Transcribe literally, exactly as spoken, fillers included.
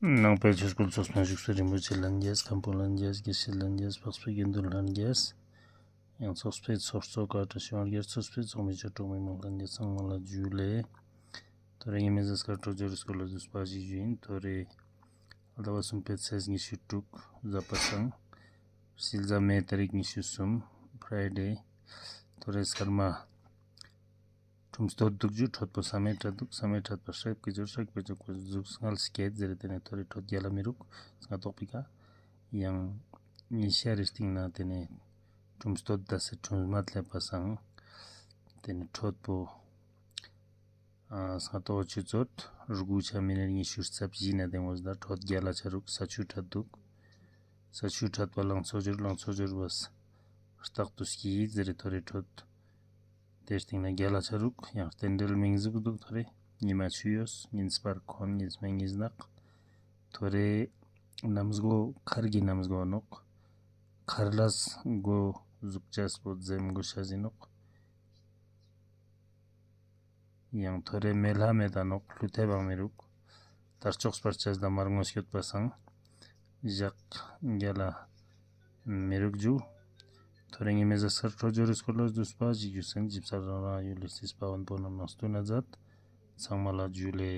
ནང་པའི་ཆོས་སྐུལ་ཚོགས་པའི་བཞུགས་སུ་རིན་པོ་ཆེ་ལྷན་རྒྱས། མཁན་པོ་ལྷན་རྒྱས། དགེ་བཤེས་ལྷན་རྒྱས། འཕགས་པའི་དགེ་འདུན་ལྷན་རྒྱས། ཡང་ཚོགས་པའི་ཚོགས་གཙོ་བཀའ་དྲིན་ཆེ་བ་རྒྱལ་ཚོགས་པའི་ཚོགས་མི་ཆོས་གྲོགས་མི་མང་ལྷན་རྒྱས་ཚང་མ་ལ་ཇུ་ལེ། ཐོ་རེ་ངེ་མེ་ཟ་སྐར་འཕྲོད་སྦྱོར་སྐོར་ལ་བསྡུས་པ་ཞིག་ཞུ་ཡིན། ཐོ་རེ་ཨ་ཟླ་བ་གསུམ་པའི་ཚེས་ཉི་ཤུ་དྲུག་གཟའ་པ་སངས། བསིལ་རྫ་མེ་ཏ་རིག་ཉི་ཤུ་གསུམ་ཕ་རའི་ཌེ། ཐོ་རེ་སྐར་མ་ཁྲུམས་སྟོད་དུག་ཇུ། འཕྲོད་པོ་ས་མེ་ཁྲ་དུག། ས་མེ་ཁྲ་པ་སྲེག་པའི་ཇོ། སྲེག་པའི་ཇོ་ཀོ་ཟུག་སྔལ་སྐྱེད་ཟེར། ཏེ་ནེ་ཐོ་རེ་འཕྲོད་རྒྱལ་ལ་མི་རུག་སྔ་ཏོག་པི་ཀ། ཡང་ཉི་ཤར་རི་སྟིང་ནེ་ཏེ་ནེ་ཁྲུམས་སྟོད་ཟླ་སེ་ཁྲུམས་མ་ལེབ་པ་སང་ཏེ་ནེ་འཕྲོད་པོ་ཨ་སྔ་ཏོག་ཆུ་ཚོད་དགུ་ཆ་མི་ནེ་ཉི་ཤུ་རྩ་བཞི་ནེ་ཏེ་ངོས་ད་འཕྲོད་རྒྱལ་ལ་ཆ་རུག། ས་ཆུ་ཁྲ་དུག། ས་ཆུ་ཁྲ་པ་ལང་ཚོ་ཇུར། ལང་ཚོ་ཇུར་བ་སྟག་ཏུ་སྐྱིད་ཟེར། ཐོ་རེ་འཕྲོད་ཏེ་སྟིང་ནེ་རྒྱལ་ལ་ཆ་རུག། ཡང་རྟེན་འབྲེལ་མིང་ཟུག་དུག། ཐོ་རེ་ཉི་མ་ཆུ་ཡོས། ཉིན་སྤར་ཁོན། ཉིན་སྨེ་ཉིས་ནག། ཐོ་རེ་གནམ་སྒོ་མཁར་གྱི་གནམ་སྒོ་ནོག། མཁར་ལས་སྒོ་ཟུག་ཅས་པོ་ཛེམ་གོ་ཤ་ཟིན་ནོག། ཡང་ཐོ་རེ་མེ་ལྷ་མེ་ད་ནོག། ལྷུ་ཐེ་བང་མི་རུག། དར་ལྕོག་སྤར་ཅས་ད་མར་ངོ་སྐྱོད་པ་སང་ཞག་རྒྱལ་ལ་མི་རུག་ཇུ། ཐོ་རེ་ངེ་མེ་ཟ་སྐར་འཕྲོད་སྦྱོར་སྐོར་ལ་བསྡུས་པ་ཞིག་ཞུས་ཡིན། ཇི་སར་རང་རང་ཡུལ་ལི་སྲིད་པ་དབོན་པོ་རྣམས་ནང་སྟུན་ན་མཛད། ཚང་མ་ལ་ཇུ་ལེ།